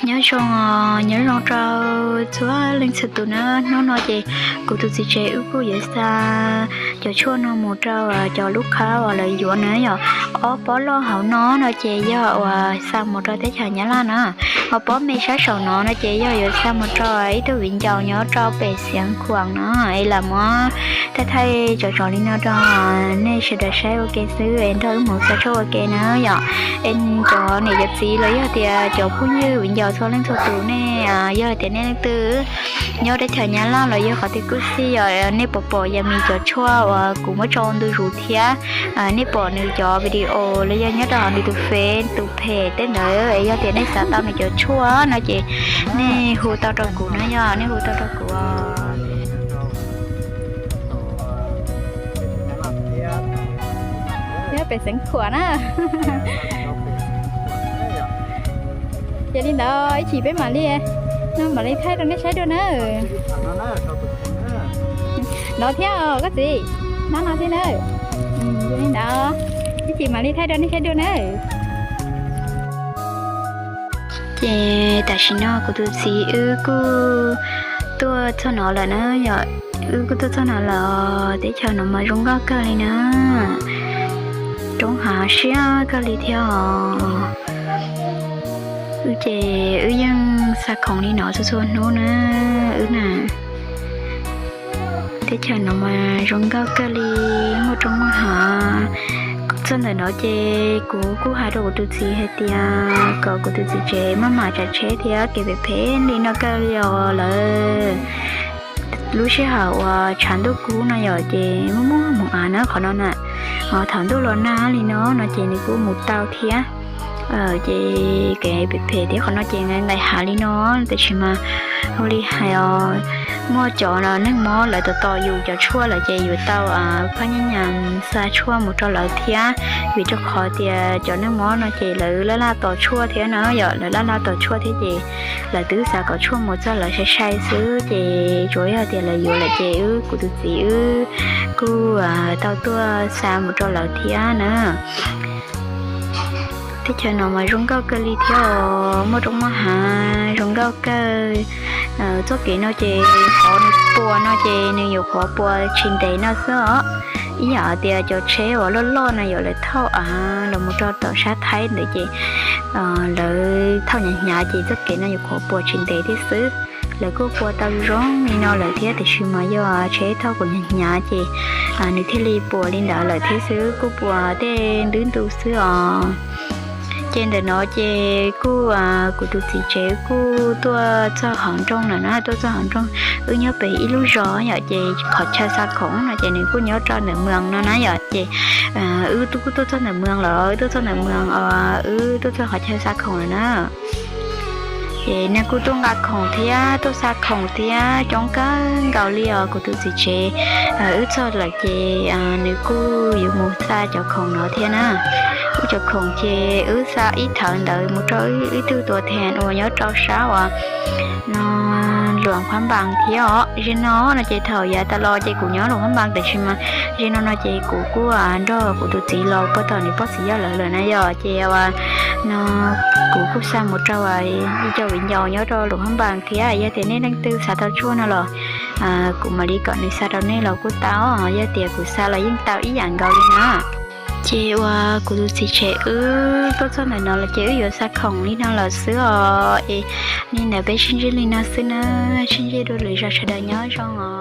Nyob zoo, nyob zoo rau txhua leej txhua tus na. Hnub no ces kuv tus txiv tsev wb kuj yuav xa cov tshuaj no mus rau cov lub qhab uas lawv yuav na yom. Ob pob loj hauv no no ces yog uas xa mus rau teb chaws Nyab Laj na. Ob pob me sab saum no no ces yog yuav xa mus rau ib tug viv ncaus nyob rau pem Xiav Khuam no. Es lam muab thaij thaij tsom tsom li no rau nej sawv daws saib ua ke xwb es nrog wb mus xa tshuaj ua ke na yom. Es cov niam cov txiv los yog tias cov phooj ywg viv ncaus txhua leej txhua tus nej, yog tias nej leej twg nyob teb chaws Nyab Laj los yog qhov twg kuj xij yom, nej puas pom yam li cov tshuaj uas kuv muab tso ntu zus thiab nej pom nws cov video los yog nyob rau hauv nws tus Face tus phem tej ntawd, yog tias nej xav tau nws cov tshuaj no ces nej hu tau rau kuv na yom, nej hu tau rau kuv. Nyob pem Xeev Khuam na. Ces li ntawd ib chim peb mam li, no mam li thaij rau nej saib dua na. Ntawd thiab os koj txiv, no no thiab na. Li ntawd, ib chim mam li thaij rau nej saib dua na. Ces tam sim no kuv tus txiv wb kuj tuaj txog no lawm na yom, wb kuj tuaj txog no lawm, teb chaws no mas zoo nkauj kawg li na, roob hav siab kawg li thiab os. Wb ces wb yeej xa khoom li no txhua txhua hnub na, wb na. Teb chaws no mas zoo nkauj kawg li, muaj roob muaj hav. Txog ntawm no ces kuv kuj hais rau kuv tus txiv hais tias kom kuv tus txiv tsev maj mam tsav tsheb thiab kev phem phem li no kawg li os lawm. Lub sij hawm uas tshav ntuj kub no yom ces muaj muaj hmoov av na qhov no na. Thaum ntuj los nag li no no ces nws kuj mus tau thiab. Ces kev phem phem thiab qhov no ces nqaim nqaim hav li no, tiam sis mas ua li hais os, muaj cov neeg mob lawv tos tos yus cov tshuaj lawm ces yuav tau phaj nyaj nyas xa tshuaj mus rau lawv thiab. Vim rau qhov tias cov neeg mob no ces lawv laj laj tos tshuaj thiab na yom, lawv laj laj tos tshuaj thiab ces lawv twb xav kom tshuaj mus txog lawv sai sai xwb ces tsuas yog tias lawv yuav lawm ces wb kuv tus txiv wb kuj tau tuaj xa mus rau lawv thiab na. Teb chaws no mas zoo nkauj kawg li thiab os, muaj roob muaj hav zoo nkauj kawg. Txoj kev no ces qhov nws puas no ces nws yuav qhuav puas tsis ntev no xwb os. Ib yam tias cov tsheb uas loj loj no yuav lawv thauj av los mus rau tom sab Thaib ntawd ces lawv thauj hnyav hnyav ces txoj kev no yuav qhuav puas tsis ntev thiab xwb. Lawv kuj pua tau zoo li no lawm thiab tiam sis mas yog tsheb thauj kuj hnyav hnyav ces nws thiaj li puas li ntawd lawm thiab xwb, kuj puas tej ntub ntu xwb os. Ces ntawm no ces kuj kuv tus txiv tsev kuj tuaj txog hauv nroog lawm na, tuaj txog hauv nroog. Wb nyob pem ib lub zos yom, ces qhov chaw xa khoom no ces nws kuj nyob rau ntawm moos no na yom, ces wb kuj tuaj txog ntawm moos lawm, wb tuaj txog ntawm moos, wb tuaj txog qhov chaw xa khoom lawm na. Ces nws kuj tuaj nqa khoom thiab tuaj xa khoom thiab coob kawg nkaus li os kuv tus txiv tsev. Wb txog lawm ces nws kuj yuav mus xa cov khoom no thiab na. Wb cov khoom ces wb xa ib thawv ntawd mus rau wb ib tug tuam thees uas nyob rau sab uas no Luam Phab Npas thiab os. Ze no no ces thaum yav tas los ces kuv nyob Luam Phab Npas tiam sis mas ze no no ces kuv kuj nrog kuv tus txiv los puag tom nws pog txiv yawg lawv lawm na yom, ces no kuv kuj xa mus rau ib co viv ncaus nyob rau Luam Phab Npas thiab. Yog tias nej leej twg xav tau tshuaj no los kuv mam li kom nws xa rau nej los kuj tau, yog tias kuv xa los yeej tau ib yam nkaus li na. Ces uas kuv tus txiv tsev wb tuaj txog ntawm no los ces wb yuav xa khoom li no lawm xwb os. Es li ntawd peb sib ntsib li no xwb na, sib ntsib dua lwm zaus, sawv daws nyob zoo os.